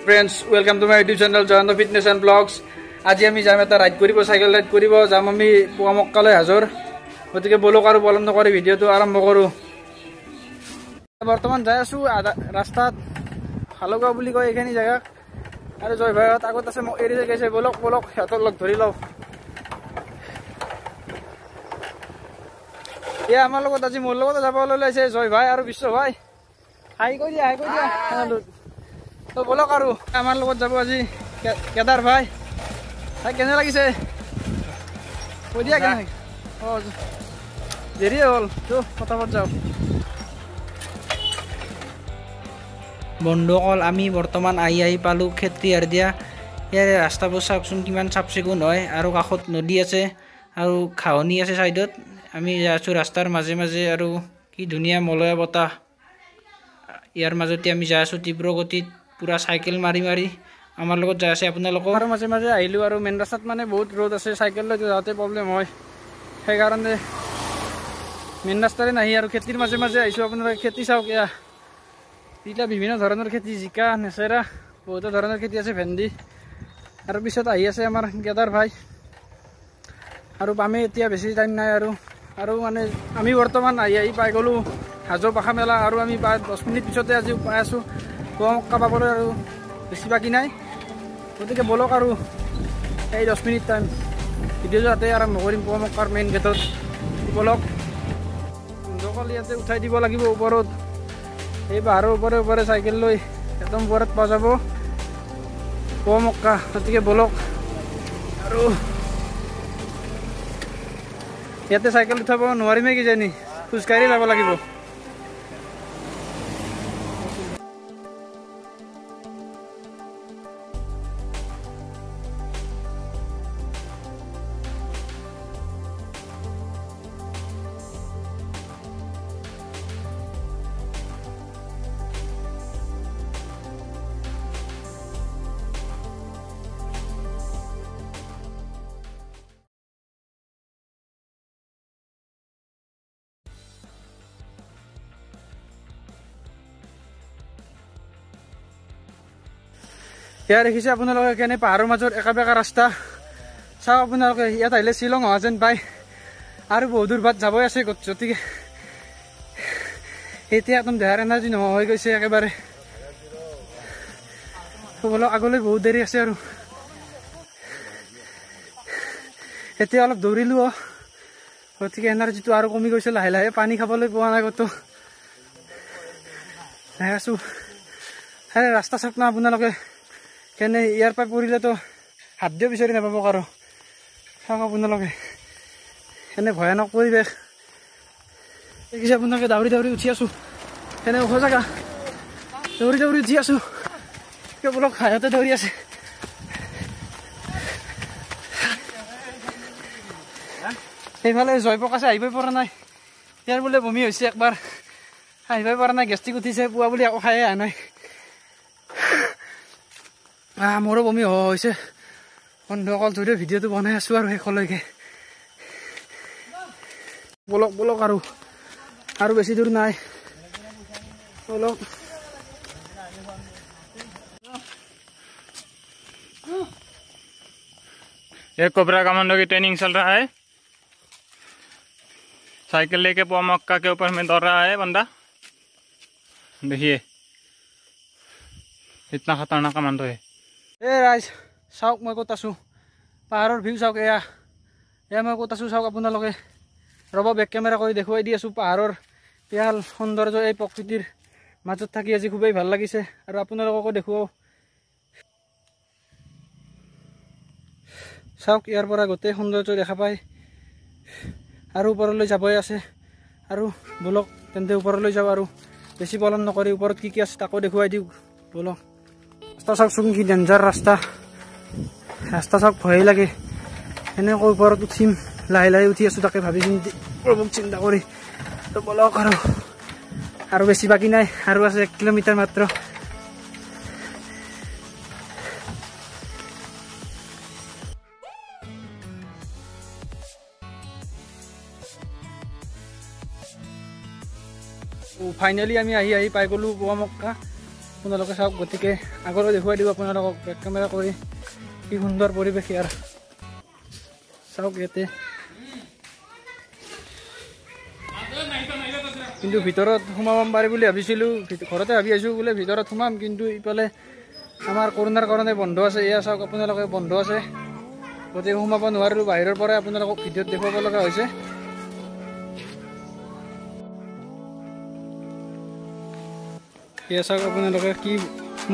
Friends, welcome to my YouTube channel Jayanta fitness and blogs. আজি আমি যাম এটা ৰাইড কৰিব, চাইকেল ৰাইড কৰিব যাম আমি পোৱামক্কালৈ হাজোৰ। গতিকে বলক আৰু পলম নকৰি ভিডিঅ'টো আৰম্ভ কৰোঁ। বৰ্তমান যাই আছোঁ ৰাস্তাত, হালগাঁও বুলি কয় এইখিনি জেগাক। আৰু জয় ভাইহঁত আগত আছে, মোক এৰি গৈছে। বলক বলক, সিহঁতক লগ ধৰি লওঁ। এয়া আমাৰ লগত আজি মোৰ লগতে যাবলৈ ওলাইছে জয় ভাই আৰু বিশ্ব ভাই। হাই কৈ দিয়া, হাই কৈ দিয়া। তো বলক আৰু আমাৰ লগত যাব আজি কেদাৰ ভাই। ভাই কেনে লাগিছে কৈ দিয়া, কেনে? অঁ, দেৰিয়ে হ'ল তো, ফটাফট যাওঁ। বন্ধুসকল, আমি বৰ্তমান আহি আহি পালোঁ খেত্ৰীহাৰদিয়া। ইয়াৰে ৰাস্তাবোৰ চাওকচোন কিমান চাফ চিকুণ হয়, আৰু কাষত নদী আছে আৰু ঘাঁহনি আছে ছাইডত। আমি যাই আছোঁ ৰাস্তাৰ মাজে মাজে, আৰু কি ধুনীয়া মলয়া বতাহ। ইয়াৰ মাজতে আমি যাই আছোঁ তীব্ৰ গতিত, পূৰা চাইকেল মাৰি মাৰি আমাৰ লগত যাই আছে আপোনালোকৰ। আৰু মাজে মাজে আহিলোঁ আৰু মেইন ৰাস্তাত মানে বহুত ৰ'দ আছে, চাইকেল লৈ যাওঁতে প্ৰব্লেম হয়, সেইকাৰণে মেইন ৰাস্তাৰে নাহি আৰু খেতিৰ মাজে মাজে আহিছোঁ। আপোনালোকে খেতি চাওক, এয়া এতিয়া বিভিন্ন ধৰণৰ খেতি, জিকা, নেচেৰা, বহুতো ধৰণৰ খেতি আছে, ভেন্দি। আৰু পিছত আহি আছে আমাৰ কেদাৰ ভাই। আৰু আমি এতিয়া বেছি টাইম নাই আৰু আৰু মানে আমি বৰ্তমান আহি আহি পাই গ'লোঁ হাজো পাখা মেলা। আৰু আমি প্ৰায় 10 মিনিট পিছতে আজি পাই আছোঁ পোৱামক্কা পাবলৈ, আৰু বেছি বাকী নাই। গতিকে বলক আৰু এই 10 মিনিট টাইম ভিডিঅ'টো তাতে আৰম্ভ কৰিম পোৱামক্কাৰ মেইন গেটত। বলক, বন্ধুসকল, ইয়াতে উঠাই দিব লাগিব ওপৰত, এই পাহাৰৰ ওপৰে ওপৰে চাইকেল লৈ একদম ওপৰত পোৱা যাব পোৱামক্কা। গতিকে বলক, আৰু ইয়াতে চাইকেল উঠাব নোৱাৰিমেই কিজানি, খোজকাঢ়ি যাব লাগিব। এয়া দেখিছে আপোনালোকে কেনে পাহাৰৰ মাজত একা বেকা ৰাস্তা। চাওক আপোনালোকে, ইয়াত আহিলে শ্বিলং অহা যেন পায়। আৰু বহুত দূৰ বাট যাবই আছে, গতিকে এতিয়া একদম দেহাৰ এনাৰ্জি নোহোৱা হৈ গৈছে একেবাৰে। বলক, আগলৈ বহুত দেৰি আছে আৰু। এতিয়া অলপ দৌৰিলোঁ, গতিকে এনাৰ্জিটো আৰু কমি গৈছে লাহে লাহে। পানী খাবলৈ পোৱা নাই ক'তো, যাই আছোঁ। আৰে ৰাস্তা চাওক না আপোনালোকে কেনে, ইয়াৰ পৰা পৰিলেতো হাত দিও বিচাৰি নাপাব কাৰো। চাওক আপোনালোকে এনে ভয়ানক পৰিৱেশ দেখিছে আপোনালোকে। দাউৰি দাউৰি উঠি আছোঁ, এনে ওখ জেগা, দৌৰি দৌৰি উঠি আছোঁ। বোলক, হাঁহতে দৌৰি আছে। সেইফালে জয়প্ৰকাশে আহিবই পৰা নাই, ইয়াৰ বোলে বমি হৈছে একবাৰ, আহিবই পৰা নাই, গেষ্ট্ৰিক উঠিছে পুৱা বুলি একো খায়ে অহা নাই। মোৰো বমি হৈছে বন্ধুসকল, যদিও ভিডিঅ'টো বনাই আছোঁ আৰু শেষলৈকে। বলক বলক, আৰু আৰু বেছি দূৰ নাই, বলক। ये कोबरा कमांडो की ट्रेनिंग चल रहा है, साइकिल लेके पोआमक्का के ऊपर में दौड़ रहा है बंदा। देखिए इतना खतरनाक कमांडो है। এই ৰাইজ চাওক মই ক'ত আছোঁ, পাহাৰৰ ভিউ চাওক। এয়া এয়া মই ক'ত আছোঁ চাওক আপোনালোকে। ৰ'ব, বেক কেমেৰা কৰি দেখুৱাই দি আছোঁ পাহাৰৰ পিয়াল সৌন্দৰ্য। এই প্ৰকৃতিৰ মাজত থাকি আজি খুবেই ভাল লাগিছে, আৰু আপোনালোককো দেখুৱাওঁ। চাওক ইয়াৰ পৰা গোটেই সৌন্দৰ্য দেখা পায়। আৰু ওপৰলৈ যাবই আছে, আৰু বলক তেন্তে ওপৰলৈ যাওঁ। আৰু বেছি পলম নকৰি ওপৰত কি কি আছে তাকো দেখুৱাই দিওঁ, বলক। ৰাস্তা চাওকচোন কি ডেঞ্জাৰ ৰাস্তা, ৰাস্তা চাওক ভয়েই লাগে। এনেকৈ ওপৰত উঠিম, লাহে লাহে উঠি আছোঁ তাকে ভাবি চিন্তি, প্ৰভুক চিন্তা কৰি। তো বলক, আৰু আৰু বেছি বাকী নাই, আৰু আছে 1 কিলোমিটাৰ মাত্ৰ। ফাইনেলি আমি আহি আহি পাই গ'লোঁ পোৱামক্কা। আপোনালোকে চাওক। গতিকে আগলৈ দেখুৱাই দিব আপোনালোকক বেক কেমেৰা কৰি কি সুন্দৰ পৰিৱেশ ইয়াৰ। চাওক ইয়াতে কিন্তু ভিতৰত সোমাব পাৰি বুলি ভাবিছিলোঁ, ঘৰতে ভাবি আছোঁ বোলে ভিতৰত সোমাম, কিন্তু ইফালে আমাৰ কৰোণাৰ কাৰণে বন্ধ আছে। এয়া চাওক আপোনালোকে বন্ধ আছে, গতিকে সোমাব নোৱাৰিলোঁ, বাহিৰৰ পৰাই আপোনালোকক ভিডিঅ'ত দেখুৱাব লগা হৈছে। এয়া চাওক আপোনালোকে কি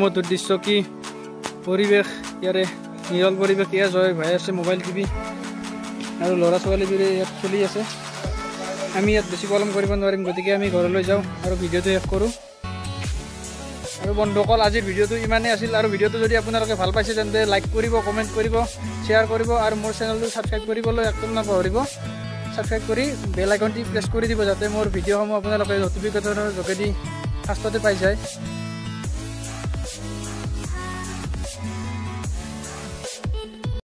মধুৰ দৃশ্য, কি পৰিৱেশ, ইয়াৰে নিৰল পৰিৱেশ। এয়া জয় ভাই আছে মোবাইল টিভি আৰু ল'ৰা ছোৱালীবোৰে ইয়াত খেলি আছে। আমি ইয়াত বেছি পলম কৰিব নোৱাৰিম, গতিকে আমি ঘৰলৈ যাওঁ আৰু ভিডিঅ'টো শেষ কৰোঁ। আৰু বন্ধুসকল, আজিৰ ভিডিঅ'টো ইমানেই আছিল। আৰু ভিডিঅ'টো যদি আপোনালোকে ভাল পাইছে তেন্তে লাইক কৰিব, কমেণ্ট কৰিব, শ্বেয়াৰ কৰিব আৰু মোৰ চেনেলটো ছাবস্ক্ৰাইব কৰিবলৈ একদম নাপাহৰিব। ছাবস্ক্ৰাইব কৰি বেল আইকনটি প্ৰেছ কৰি দিব, যাতে মোৰ ভিডিঅ'সমূহ আপোনালোকে ন'টিফিকেশ্যনৰ যোগেদি ফাৰ্ষ্টতে পাই যায়।